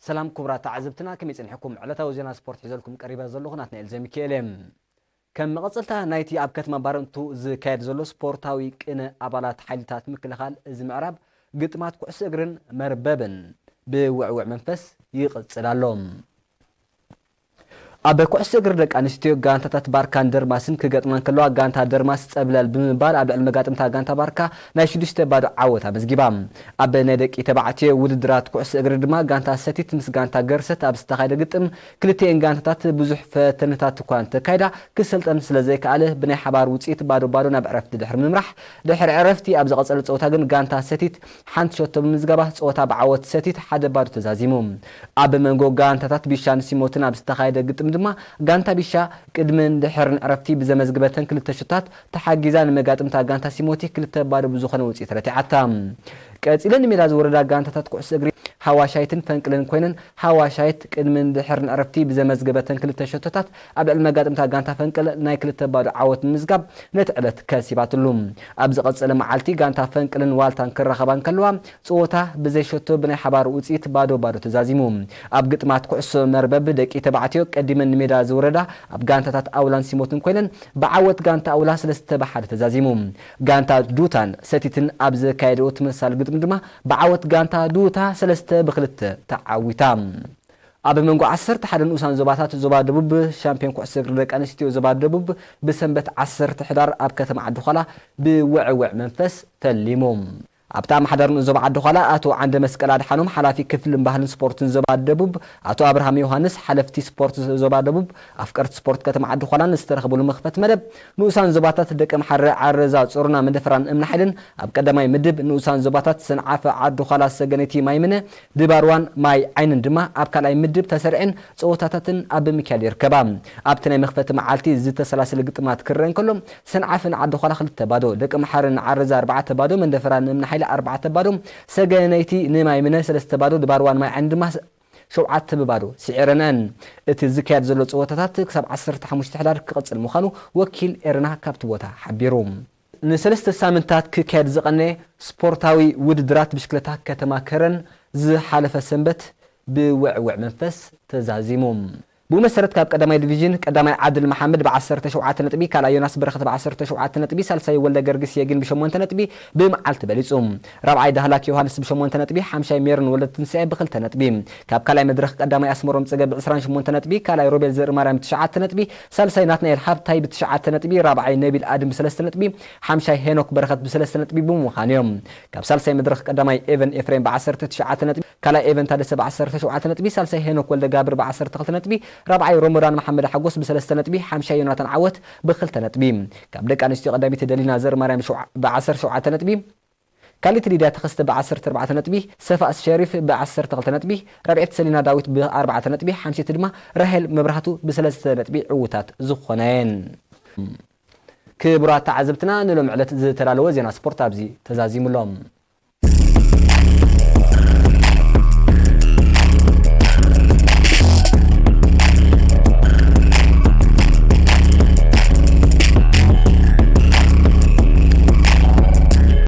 ሰላም ክቡራት ተዓዘብትና፣ ከመይ ጸኒሕኩም? ዕለታዊ ዜና ስፖርት ሒዘልኩም ቀሪበ ዘለኹ ናትናኤል ዘሚካኤል እየ። ከም መቐጸልታ ናይቲ ኣብ ከተማ ባረንቱ ዝካየድ ዘሎ ስፖርታዊ ቅነ ኣባላት ሓይልታት ምክልኻል እዚ ምዕራብ ግጥማት ኩዕሶ እግርን መርበብን ብውዕውዕ መንፈስ ይቕጽል ኣሎ። ኣብ ኩዕሶ እግሪ ደቂ ኣንስትዮ ጋንታታት ባርካን ደርማስን ክገጥማ እንከለዋ፣ ጋንታ ደርማስ ጸብለል ብምባል ኣብ ልዕሊ መጋጥምታ ጋንታ ባርካ ናይ ሽዱሽተ ባዶ ዓወት ኣመዝጊባ። ኣብ ናይ ደቂ ተባዕትዮ ውድድራት ኩዕሶ እግሪ ድማ ጋንታ ሰቲት ምስ ጋንታ ገርሰት ኣብ ዝተኻየደ ግጥም፣ ክልቲኤን ጋንታታት ብዙሕ ፈተነታት እኳ እንተካይዳ፣ ክሰልጠን ስለ ዘይከኣለ፣ ብናይ ሓባር ውጽኢት ባዶ ባዶ ናብ ዕረፍቲ ድሕሪ ምምራሕ፣ ድሕሪ ዕረፍቲ ኣብ ዝቐጸለ ጸወታ ግን ጋንታ ሰቲት ሓንቲ ሸቶ ብምዝጋባ፣ ጸወታ ብዓወት ሰቲት ሓደ ባዶ ተዛዚሙ። ኣብ መንጎ ጋንታታት ቢሻን ሲሞትን ኣብ ዝተኻየደ ግጥም ድማ፣ ጋንታ ቢሻ ቅድምን ድሕርን ዕረፍቲ ብዘመዝግበተን ክልተ ሸቶታት ተሓጊዛ፣ ንመጋጥምታ ጋንታ ሲሞቲ ክልተ ባዶ ብዝኾነ ውጽኢት ረቲዓታ። ቀጺለን ንሜዳ ዝወረዳ ጋንታታት ኩዕሶ እግሪ ሃዋሻይትን ፈንቅልን ኮይነን፣ ሃዋሻይት ቅድምን ድሕርን ዕረፍቲ ብዘመዝገበተን ክልተ ሸቶታት ኣብ ልዕሊ መጋጥምታ ጋንታ ፈንቅል ናይ ክልተ ባዶ ዓወት ብምምዝጋብ ነቲ ዕለት ከሲባትሉ። ኣብ ዝቐጸለ መዓልቲ ጋንታ ፈንቅልን ዋልታን ክራኸባ እንከለዋ፣ ጸወታ ብዘይ ሸቶ ብናይ ሓባር ውጽኢት ባዶ ባዶ ተዛዚሙ። ኣብ ግጥማት ኩዕሶ መርበብ ደቂ ተባዕትዮ ቀዲመን ንሜዳ ዝወረዳ ኣብ ጋንታታት ኣውላን ሲሞትን ኮይነን፣ ብዓወት ጋንታ ኣውላ ሰለስተ ብ ሓደ ተዛዚሙ። ጋንታ ዱታን ሰቲትን ኣብ ዘካየደኦ ተመሳሳሊ ግጥም ድማ ብዓወት ጋንታ ዱታ ሰለስተ ብ ክልተ ተዓዊታ። ኣብ መንጎ ዓሰርተ ሓደ ንኡሳን ዞባታት ዞባ ደቡብ፣ ሻምፒዮን ኩዕሶ እግሪ ደቂ ኣንስትዮ ዞባ ደቡብ ብሰንበት ዓሰርተ ሕዳር ኣብ ከተማ ዓዲ ዃላ ብውዕውዕ መንፈስ ፈሊሙ። ኣብቲ ኣመሓዳሪ ንኡስ ዞባ ዓዲ ዃላ ኣቶ ዓንደ መስቀል ኣድሓኖም፣ ሓላፊ ክፍልን ባህልን ስፖርትን ዞባ ደቡብ ኣቶ ኣብርሃም ዮሃንስ፣ ሓለፍቲ ስፖርት ዞባ ደቡብ፣ ኣፍቀርቲ ስፖርት ከተማ ዓዲ ዃላን ዝተረኸብሉ መኽፈቲ መደብ፣ ንኡሳን ዞባታት ደቂ ኣምሓረ ዓረዛ ጾሮና መንደፈራን እምኒ ሓይልን ኣብ ቀዳማይ ምድብ፣ ንኡሳን ዞባታት ሰንዓፈ ዓዲ ዃላ ሰገነይቲ ማይምነ ድባርዋን ማይ ዓይንን ድማ ኣብ ካልኣይ ምድብ ተሰሪዐን ጸወታታትን ኣብ ምክያድ ይርከባ። ኣብቲ ናይ መኽፈቲ መዓልቲ ዝተሰላሰለ ግጥማት ክረአ እንከሎ፣ ሰንዓፈ ንዓዲ ዃላ ክልተ ባዶ፣ ደቂ ኣምሓረ ንዓረዛ ኣርባዕተ ባዶ፣ መንደፈራ ንእምኒ ሓይሊ ኣርባዕተ ባዶ፣ ሰገነይቲ ንማይምነ ሰለስተ ባዶ፣ ድባርዋን ማይ ዓይኒ ድማ ሸውዓተ ብ ባዶ ስዒረንአን። እቲ ዝካየድ ዘሎ ጸወታታት ክሳብ ዓሰርተ ሓሙሽተ ሕዳር ክቕጽል ምዃኑ ወኪል ኤረና ካብቲ ቦታ ሓቢሩ። ንሰለስተ ሳምንታት ክካየድ ዝቐነየ ስፖርታዊ ውድድራት ብሽክለታ ከተማ ከረን ዝሓለፈ ሰንበት ብውዕውዕ መንፈስ ተዛዚሙ። ብኡ መሰረት ካብ ቀዳማይ ዲቪዥን ቀዳማይ ዓድል መሓመድ ብ ዓሰርተ ሸውዓተ ነጥቢ፣ ካልኣይ ዮናስ በረኸት ብ ዓሰርተ ሸውዓተ ነጥቢ፣ ሳልሳይ ወልደ ገርግስ የግን ብ ሸሞንተ ነጥቢ ብመዓልቲ በሊጹ። ራብዓይ ዳህላክ ዮሃንስ ብ ሸሞንተ ነጥቢ፣ ሓምሻይ ሜሮን ወልደ ትንሳኤ ብ ክልተ ነጥቢ። ካብ ካልኣይ መድረኽ ቀዳማይ ኣስመሮም ጸገብ ብ ዕስራን ሸሞንተ ነጥቢ፣ ካልኣይ ሮቤል ዘርእማርያም ብ ትሽዓተ ነጥቢ፣ ሳልሳይ ናትናኤል ሃብታይ ብ ትሽዓተ ነጥቢ፣ ራብዓይ ነቢል ኣድም ብ ሰለስተ ነጥቢ፣ ሓምሻይ ሄኖክ በረኸት ብ ሰለስተ ነጥቢ ብምዃን እዮም። ካብ ሳልሳይ መድረኽ ቀዳማይ ኤቨን ኤፍሬም ብ ዓሰርተ ትሽዓተ ነጥቢ፣ ካልኣይ ኤቨን ታደሰ ብ ዓሰርተ ሸውዓተ ነጥቢ፣ ሳልሳይ ሄኖክ ወልደ ጋብር ብ ዓሰርተ ክልተ ነጥቢ፣ ራብዓይ ሮሞዳን መሓመድ ሓጎስ ብ ሰለስተ ነጥቢ፣ ሓምሻይ ዮናታን ዓወት ብ ክልተ ነጥቢ። ካብ ደቂ ኣንስትዮ ቀዳሚት ደሊና ዘርማርያም ሸውዓ-፣ ብ ዓሰርተ ሸውዓተ ነጥቢ፣ ካልኣይቲ ሊድያ ተኸስተ ብ ዓሰርተ ኣርባዕተ ነጥቢ፣ ሰፋእስ ሸሪፍ ብ ዓሰርተ ክልተ ነጥቢ፣ ራብዐይቲ ሰሊና ዳዊት ብ ኣርባዕተ ነጥቢ፣ ሓምሸይቲ ድማ ራሄል መብራህቱ ብ ሰለስተ ነጥቢ ዕዉታት ዝኾና እየን። ክቡራት ተዓዘብትና፣ ንሎም ዕለት ዝተዳለወ ዜና ስፖርት ኣብዚ ተዛዚሙ ኣሎ።